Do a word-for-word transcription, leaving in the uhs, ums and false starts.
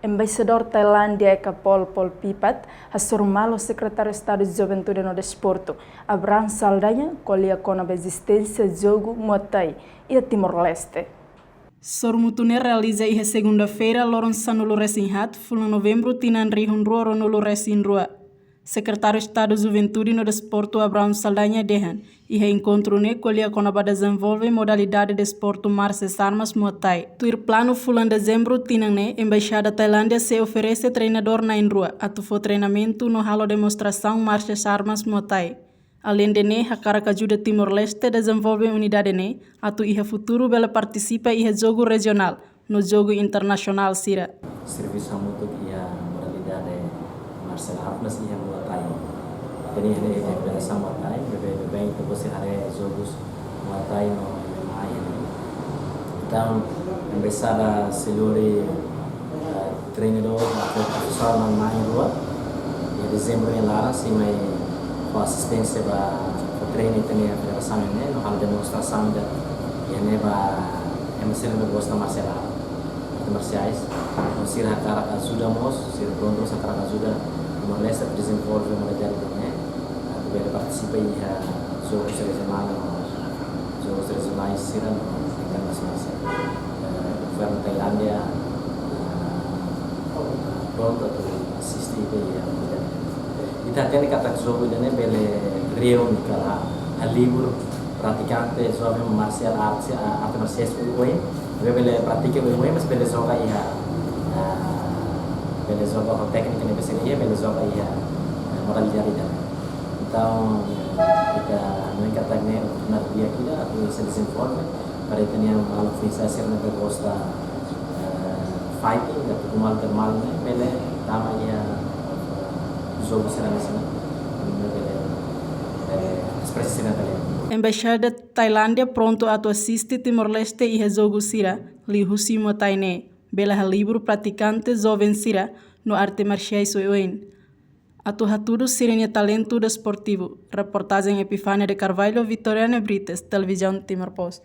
Embaixadór Tailándia Ekapol Polpipat hasoru malu Sekretáriu Estadu Juventude no Desportu, Abraham Saldanha, ko'alia kona-ba ezisténsia jogu Muay Thai iha Timor-Leste. Sorumutu ne'e realiza iha segunda-feira, loron sanulu-resin-haat, fulan Novembru, tinan rihun rua ruanulu-resin-rua. Sekretáriu Estadu Juventude no Desportu Abraham Saldanha dehan, iha enkontru ne'e ko'alia kona-ba dezenvolve modalidade desportu marsiais armas Muay Thai. Tuir planu fulan Dezembru tinan ne'e, Embaixada Tailándia sei oferese treinadór na'in-rua atu fó treinamentu no halo demonstrasaun marsiais armas Muay Thai. Aleinde ne'e, hakarak ajuda Timor-Leste dezenvolve unidade ne'e atu iha futuru bele partisipa iha jogu rejionál no jogu internasionál sira. Servisu hamutuk iha modalidade marsiais artes iha Muay Thai. Teni iha ne'e federasaun Muay Thai, bebe bebe ita bosir haree jogus Muay Thai no M M A iha ne'e. Entaun, embaixada sei lori, eh, treinadór, profisionál na'in-rua. Iha Dezembru nia laran sei mai fó asisténsia ba, ba treinu ita-nia federasaun ne'e, no halo demonstrasaun ida iha ne'e ba ema sira ne'ebé gosta marsiál arte, arte marsiais. No sira hakarak ajuda mós, sira prontu hakarak ajuda Timor-Leste atu dezenvolve modalidade ne'e, atu bele partisipa iha jogus rejionál no jogus rejionais sira no internasionál sira. Eh, governu Tailándia, eh, prontu atu asiste ita iha modalidade. Ita hatene katak jogu ida-ne'e bele reúne ka lae, halibur pratikante joven marsiál arte, arte marsiais oioin, ne'ebé bele pratika oioin, mas bele joga iha, ah, bele joga ho téknika ne'ebé sira iha, bele joga iha, eh, modalidade ida. Entaun, ita hanoin katak ne'e oportunidade di'ak ida atu sei dezenvolve para ita-nia maluk foin-sa'e sira ne'ebé gosta, eh, fighting, atu kumal termal ne'e, bele tama iha, eh, jogu sira-ne'e sira, bele, bele espresa sira-nia talentu. Embaixada Tailándia prontu atu asiste Timor-Leste iha jogu sira liuhusi Muay Thai ne'e, bele halibur pratikante joven sira no arte marsiais oioin atu hatudu sira-nia talentu desportivu. Reportajen Epifania de Carvalho, Vitoriana Brites, Televizaun Timor Post.